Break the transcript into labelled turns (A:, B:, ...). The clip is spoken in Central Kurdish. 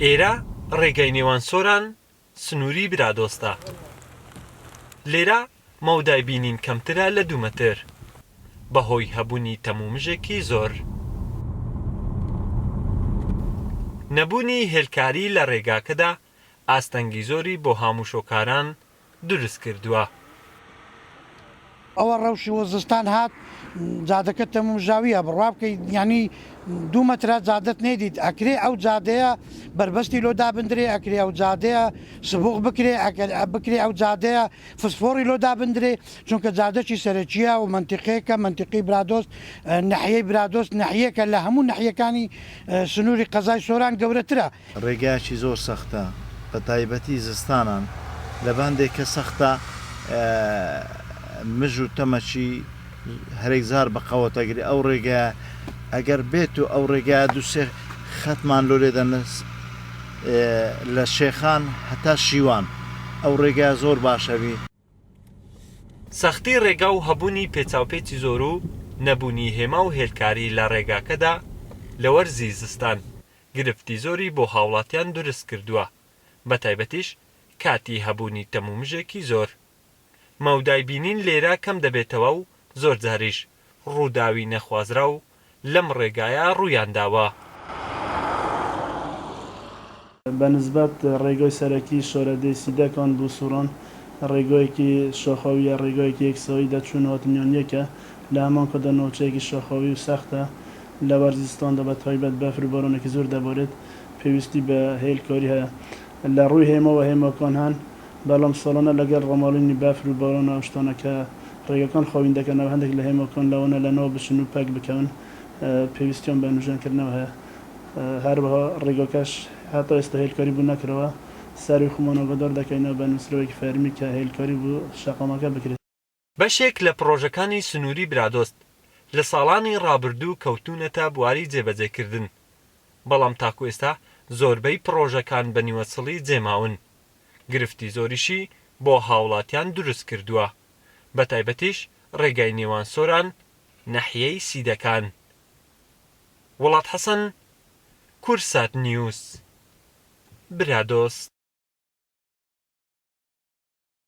A: ئێرە ڕێگای نێوان سۆران سنووری برادۆستە. لێرە مەودای بینین کەمترە لە دوو مەتر بەهۆی هەبوونی تەمومژێکی زۆر. نەبوونی هێلکاری لە ڕێگاکەدا ئاستەنگی زۆری بۆ هاموشۆکاران دروست کردووە.
B: ئەوە ڕەوشی وە زستان هات جادەکە تەمومژاویە بڕوا بکەی یانی دوو مەترە جادەت نەیدیت ئەکرێ ئەو جادەیە بەربەستی لۆ دابندرێ ئەکرێ ئەو جادەیە سبوغ بکرێ ئەگەر بکرێ ئەو جادەیە فسفۆڕی لۆ دابندرێ چونکە جادەکی سەرەکیە و مەنتیقەیەکە مەنتیقەی برادۆست نەحیەی برادۆست نەحیەکە لە هەموو نەحیەکانی سنوری قەزای سۆران گەورەترە.
C: ڕێگایەکی زۆر سەختە بە تایبەتی زستانان لەبە هەندێک کە سەختە مژ و تەمەکی هەرێک جار بە قەوەت ئەگری ئەو ڕێگایە ئەگەر بێت و ئەو ڕێگایە دوو سێ خەتمان لۆ لێدەن لە شێخان هەتا شیوان ئەو ڕێگایە زۆر باشەبی.
A: سەختی ڕێگا و هەبوونی پێچاوپێچی زۆر و نەبوونی هێما و هێلکاری لە ڕێگاکەدا لە وەرزی زستان گرفتی زۆری بۆ هاوڵاتیان دورست کردووە، بەتایبەتیش کاتی هەبوونی تەمومژێکی زۆر. مەودای بینین لێرە کەم دەبێتەوە و زۆرجاریش ڕووداوی نەخوازراو لەم ڕێگایە ڕوویانداوە.
D: بە نسبەت ڕێگای سەرەکی شارەدێی سیدەکان بۆ سۆران ڕێگایەکی شاخاوییە، ڕێگایەکی یەکسایی دەچوون و هاتنیان یەکە، لە هەمان کاتدا ناوچەیەکی شاخاوی و سەختە، لە وەرزی زستاندا بە تایبەت بەفر و بارانێکی زۆر دەبارێت، پێویستی بە هێلکاری هەیە. لە ڕووی هێماوە هێماکان هەن، بەڵام ساڵانە لەگەڵ ڕاماڵینی بەفر و باران و ئەو شتانە کە ڕێگاکان خاوین دەکەنەوە، هەندێک لە هێماکان لەوانە لەناو بچن و پەک بکەون، پێویستیان بە نوژەنکردنەوە هەیە. هەروەها ڕێگاکەش هەتا ئێستا هێلکاری بۆ نەکراوە، سەروی خۆمان ئاگادار دەکەینەوە بە نووسراوێکی فەرمی کە هێلکاری بۆ شەقامەکە بکرێت.
A: بەشێک لە پڕۆژەکانی سنووری برادۆست لە ساڵانی ڕابردوو کەوتوونەتە بواری جێبەجێکردن، بەڵام تاکو ئێستا زۆربەی پڕۆژەکان بە نیوەچڵی جێماون، گرفتی زۆریشی بۆ هاوڵاتیان دروستکردووە، بەتایبەتیش ڕێگای نێوان سۆران، نەحیەی سیدەکان. وڵات حەسەن، کوردسات نیوز، برادۆست.